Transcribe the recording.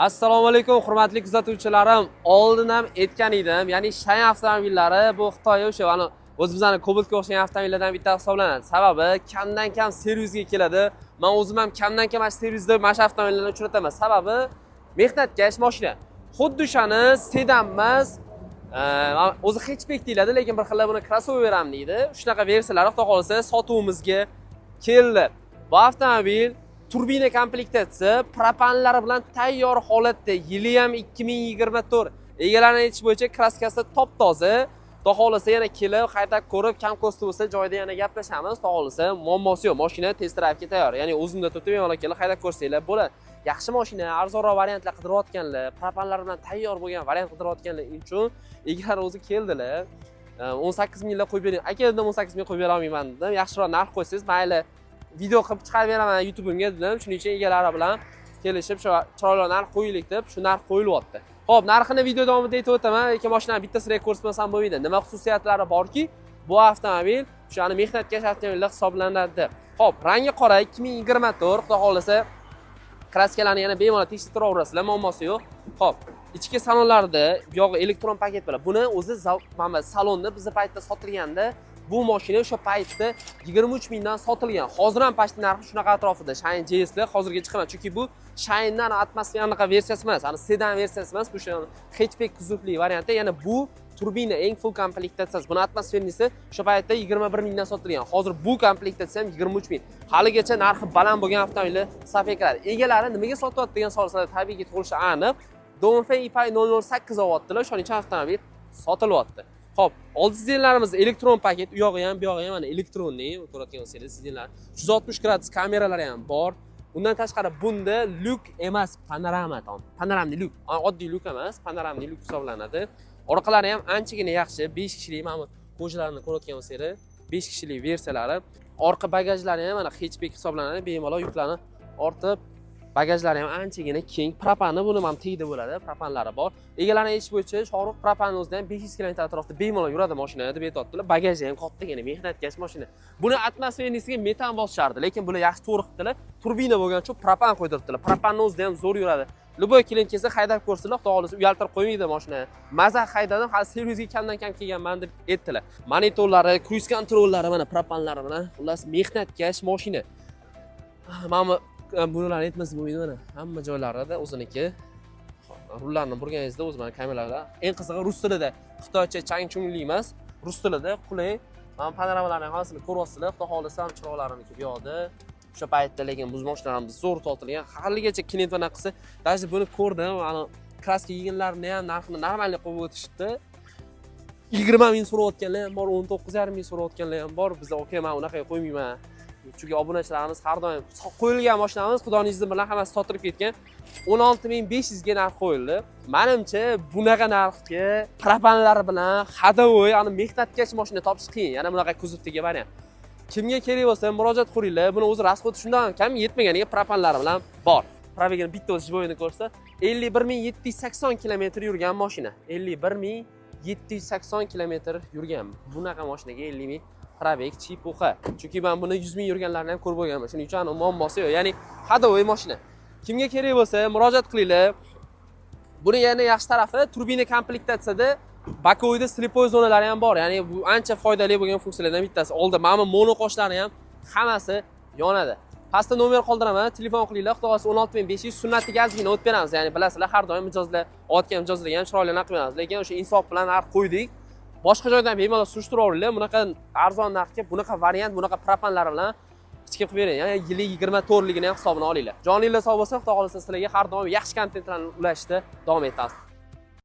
Assalomu alaykum, hurmatli kuzatuvchilarim. Oldin ham aytgan edim, ya'ni Shan avtomobillari bu Xitoy o'sha ana o'zimizni Cobaltga o'xshagan avtomobillardan bittasi hisoblanadi. Sababi kamdan kam servisga keladi. Men o'zim ham kamdan kam mana shu servisda mana shu avtomobillarni uchrataman. Sababi mehnatkash mashina. Xuddi o'shani sedan emas, o'zi hatchback deyiladi, lekin bir xillar buni crossover ham deydi. Shunaqa versiyalari, xudo xohlasa, sotuvimizga keldi. Bu avtomobil turbina komplektatsiya, propanlari bilan tayyor holatda, yili ham 2024. Egalari aytish bo'yicha краска si top toza. Xudo xohlasa, yana kelib haydab ko'rib, kam ko'sti bo'lsa, joyida yana gaplashamiz. Xudo xohlasa, muammosi yo'q. Mashina test drivega tayyor. Ya'ni o'zimda turibdi, bemalol kelib haydab ko'rsanglar bo'ladi. Yaxshi mashina, arzonroq variantlar qidirayotganlar, propanlar bilan tayyor bo'lgan variant qidirayotganlar uchun egalari o'zi keldilar. 18 minglar qo'yib bering aka dedim, 18 ming qo'yib bera olmayman dedim. Yaxshiroq narx qo'ysangiz, mayli, video qilib chiqarib beraman YouTube'imga dedim. Shuning uchun egalari bilan kelishib, shu chiroyli narx qo'yaylik deb, shu narx qo'yilyapti. Ho'p, narxini video davomida aytib o'taman, lekin mashinani bittasini ko'rsatmasam bo'lmaydi. Nima xususiyatlari borki, bu avtomobil o'shani mehnatkash avtomobillar hisoblanadi. Ho'p, rangi qora, 2024, xudo xohlasa, краска larni yana bemalol tekshiratiraverasizlar, muammosi yo'q. Ho'p, ichki salonlarida buyog'i elektron paket bilan. Buni o'zi mana salonni bizni paytda sotilganda bu mashina o'sha paytda 23 mingdan sotilgan. Hozir ham почти narxi shunaqa atrofida. Shine GSlar hozirga chiqaman, chunki bu Shine'dan atmosfera anaqa versiyasi emas, ani sedan versiyasi emas, bu o'sha hatchback kuzovli varianti. Yana bu turbina, eng full komplektatsiyasi. Buni атмосферный si o'sha paytda 21 mingdan sotilgan. Hozir bu komplektatsiya ham 23 ming. Haligacha narxi baland bo'lgan avtomobillar safga kiradi. Egalari nimaga sotyapti degan savol sizlarda tabiiyki tug'ilishi aniq. Dongfeng E-Pai 008 olyaptilar, o'shaning uchun avtomobil sotilyapti. Xo'p, oldi сиденье larimiz elektron paket, u yog'i ham, bu yog'i ham mana электронный, ko'rayotgan bo'lsangiz сиденье lar. 360 gradus kameralari ham bor. Undan tashqari bunda lyuk emas, panorama tom. Панорамный люк, oddiy lyuk emas, панорамный люк hisoblanadi. Orqalari ham anchagina yaxshi, 5 kishilik, mana bu кожа larni ko'rayotgan bo'lsanglar, 5 kishilik versiyalari. Orqa bagajlari ham mana hatchback hisoblanadi, bemalol yuklarni ortib, bagajlari ham anchagina keng. Propani buni ham tagida bo'ladi, propanlari bor. Egalari aytish bo'yicha, Shohrux, propanni o'zida ham 500 km atrofida bemalol yuradi mashina deb aytyaptilar. Bagaji ham kattagina, mehnatkash mashina. Buni атмосферный siga metan bosishardi, lekin bular yaxshi to'g'ri qilibdilar. Turbina bo'lgani uchun propan qo'ydiribdilar. Propanni o'zida ham zo'r yuradi. Любой klient kelsa, haydab ko'rsalar, xudo xohlasa, uyaltirib qo'ymaydi mashina. Maza haydadim, hali servisga kamdan kam kelganman deb aytdilar. Monitorlari, круиз контроль lari, mana propanlari bilan, xullas, mehnatkash mashina. Mana bu bularni aytmasa bo'lmaydi, mana hamma joylarida o'ziniki. Rullarni burganingizda o'zi mana kameralar. Eng qizig'i, rus tilida, xitoycha chang-chungli emas, rus tilida qulay. Mana panoramalarni hammasini ko'ryapsizlar. Xudo xohlasa, ham chiroqlariniki bu yoqda. O'sha paytda lekin bu mashinalarimiz zo'r sotilgan. Haligacha klient anaqa qilsa, даже buni ko'rdim, ana краска yeganlarini ham narxini нормальный qo'yib o'tishibdi. 20 ming so'rayotganlar ham bor, 19,5 ming so'rayotganlar ham bor. Biz aka, man unaqa qo'ymayman. Chunki obunachilarimiz har doim qo'yilgan mashinamiz, Xudoni izni bilan, hammasi sotilib ketgan. 16 500 ga narx qo'yildi. Manimcha, bunaqa narxga propanlar bilan ходовой, ani mehnatkash mashina topish qiyin. Yana bunaqa kuzovdagi variant. Kimga kerak bo'lsa, murojaat qilinglar. Buni o'zi расход shundan ham kam, yetmaganiga propanlari bilan bor. Пробег ini bitta o'zi bo'yini ko'rsa, 51 780 kilometr yurgan mashina. 51 780 kilometr yurgan. Bunaqa mashinaga 50 ming пробег чепуха. Chunki men buni 100 ming yurganlarni ham ko'rib bo'lganman. Shuning uchun ani muammosi yo'q. Ya'ni ходовой mashina. Kimga kerak bo'lsa, murojaat qilinglar. Buni yana yaxshi tarafi, turbina komplektatsiyada боковой da слепой zonalari ham bor. Ya'ni bu ancha foydali bo'lgan funksiyalardan bittasi. Oldi mana bu mono qoshlari ham hammasi yonadi. Pastda nomer qoldiraman, telefon qilinglar. Xudo xohlasa, 16 500 sunnatiga ozgina o'tib beramiz. Ya'ni bilasizlar, har doim mijozlar, olayotgan mijozlarga ham chiroyli narx qilib beramiz. Lekin o'sha insof bilan narx qo'ydik. Boshqa joydan bemalol surishtiraveringlar. Bunaqa arzon narxga bunaqa variant, bunaqa propanlar bilan hech kim qilib bermaydi. Ya'ni yili 24 ligini ham hisobini olinglar. Joninglar sog' bo'lsin, xudo xohlasa, sizlarga har doim yaxshi kontentlarni ulashishda davom etamiz.